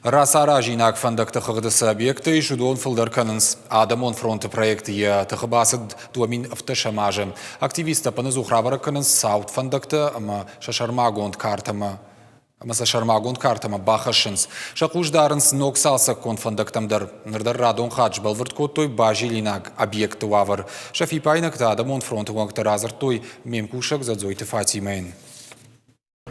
Рацаразинаг фӕндӕгты хыгъды цы объекттӕ ис, уыдон фылдӕр кӕнынц. Адӕмон фронты проект йӕ тыхы бацыд 2017 азы. Активисттӕ ӕппынӕдзух рабӕрӕг кӕнынц цауд фӕндӕгтӕ ӕмӕ сӕ сӕрмагонд картӕмӕ ӕмӕ сӕ сӕрмагонд картӕмӕ бахӕссынц. Сӕ хъус дарынц ног цалцӕггонд фӕндӕгтӕм дӕр. Ныр дӕр радон хатт сбӕлвырд кодтой базилинаг объектты уавӕр. Сӕ фиппаинӕгтӕ Адӕмон фронты уӕнгтӕ радзырдтой ме мкусӕг Дзӕдзойты Фатимӕйӕн.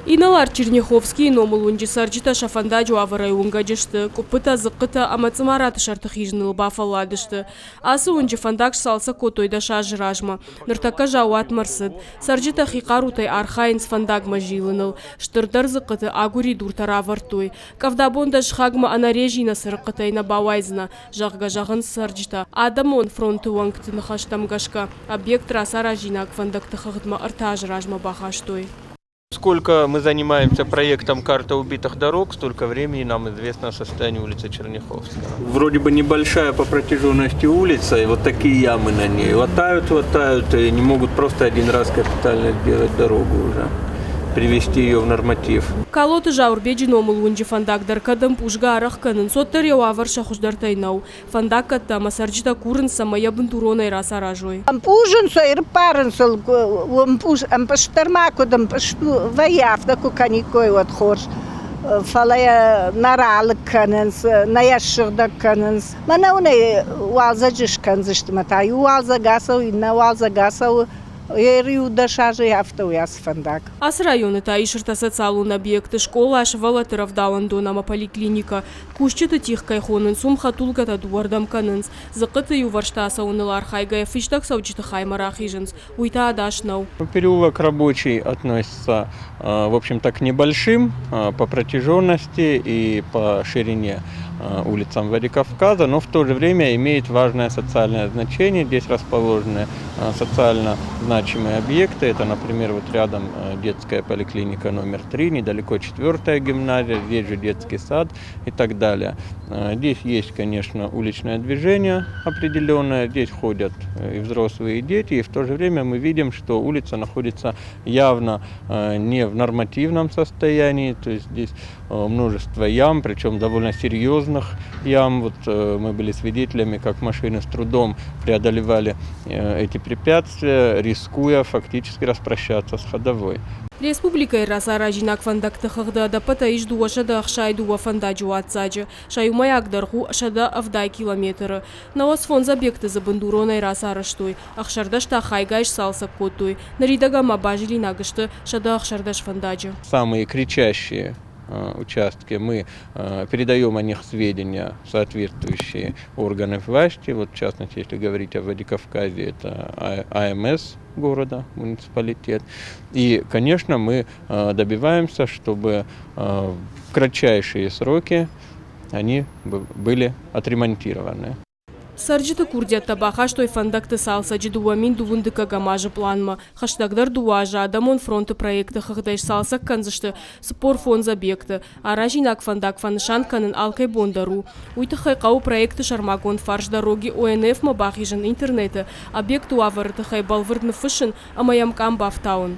Инӕлар Черняховскийы номыл уынджы цӕрджытӕ сӕ фӕндаджы уавӕрӕй уынгӕджы сты, къуыппытӕ, дзыхъхъытӕ ӕмӕ цъымараты сӕрты хизыныл бафӕлладысты. Ацы уынджы фӕндаг сцалцӕг кодтой 10 азы размӕ. Ныртӕккӕ заууатмӕ рцыд. Цӕрджытӕ хи хъарутӕй архайынц фӕндагмӕ зилыныл. Стырдӕр дзыхъхъыты агуыридуртӕ равӕрдтой. Къӕвдабон дӕ сыхагмӕ ӕнӕрезинӕ цырыхъхъытӕй нӕ бауайдзынӕ, зӕгъгӕ, зӕгъынц цӕрджытӕ. Адӕмон фронты уӕнгты ныхӕстӕм гӕсгӕ, объект рацаразинаг фӕндӕгты хыгъдмӕ 3 азы размӕ бахастой. Сколько мы занимаемся проектом «Карта убитых дорог», столько времени нам известно о состоянии улицы Черняховского. Вроде бы небольшая по протяженности улица, и вот такие ямы на ней. Латают, латают, и не могут просто один раз капитально сделать дорогу уже, привести ее в норматив. Калоты Зауырбеджы номыл уынджы фӕндаг дӕр кӕд ӕмпъузгӕ арӕх кӕнынц, уӕддӕр йӕ уавӕр сӕ хуыздӕртӕй нӕу. Фӕндаггӕттӕ ӕмӕ цӕрджытӕ курынц, цӕмӕй йӕ бындуронӕй рацаразой. Ӕмпъузынц ӕй, ӕрыппарынц ыл, ӕмпъуз, ӕмпъызт дӕр ма куыд ӕмпъызт вӕййы, афтӕ куы кӕниккой, уӕд хорз. Фӕлӕ йӕ нӕ ралыг кӕнынц, нӕ йӕ ссыгъдӕг кӕнынц. Мӕнӕ уын ӕй уалдзӕджы скӕндзысты мӕ та иу уалдзӕг ацӕуы, иннӕ уалдзӕг ацӕуы. Йӕ иу 10 азы афтӕ у ацы фӕндаг. Ацы районы та ис ӕртӕ социалон объекты, скъола, сывӕллӕтты рӕвдауӕндон ӕмӕ поликлиникӕ. Кусджыты тигъ кӕй хонынц, уым хӕдтулгӕтӕ дыууӕрдӕм кӕнынц. Дзыхъхъыты иувӕрсты ацӕуыныл архайгӕйӕ фистӕгцӕуджыты хаймӕ рахизынц. Уый та ӕдас нӕу. Переулок Рабочий относится, в общем-то, к небольшим по протяженности и по ширине улицам Владикавказа, но в то же время имеет важное социальное значение. Здесь расположены социально значимые объекты. Это, например, вот рядом детская поликлиника номер 3, недалеко четвертая гимназия, здесь же детский сад и так далее. Здесь есть, конечно, уличное движение определенное, здесь ходят и взрослые, и дети, и в то же время мы видим, что улица находится явно не в нормативном состоянии, то есть здесь множество ям, причем довольно серьезных ям. Вот мы были свидетелями, как машины с трудом преодолевали эти препятствия, рискуя фактически распрощаться с ходовой. Республикӕйы рацаразинаг фӕндӕгты хыгъды ӕдӕппӕтӕй ис 262 фӕндаджы уадздзаджы, сӕ иумӕйаг дӕргъ у 170 километры. 95 объекты дзы бындуронӕй рацарӕзтой, 16 та хайгай сцалцӕг кодтой. Ныридӕгӕн ма базилинаг сты 116 фӕндаджы. Самые кричащие участки, мы передаем о них сведения в соответствующие органы власти. Вот, в частности, если говорить о Владикавказе, это АМС города, муниципалитет. И, конечно, мы добиваемся, чтобы в кратчайшие сроки они были отремонтированы. Цӕрджыты курдиӕттӕ бахастой фӕндӕгты цалцӕджы 2021 азы пъланмӕ. Хӕстӕгдӕр 2 азы Адӕмон фронты проекты хыгъдӕй сцалцӕг кӕндзысты 45 объекты. Аразинаг фӕндаг фӕнысан кӕнын алкӕй бон дӕр у. Уый тыххӕй хъӕуы проекты сӕрмагонд фарс Дороги ОНФ-мӕ бахизын интернеты, объекты уавӕры тыххӕй бӕлвырд ныффыссын ӕмӕ йӕм къам бафтауын.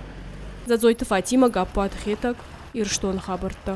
Дзӕдзойты Фатимӕ, Гаппуаты Хетӕг, Ирыстоны хабӕрттӕ.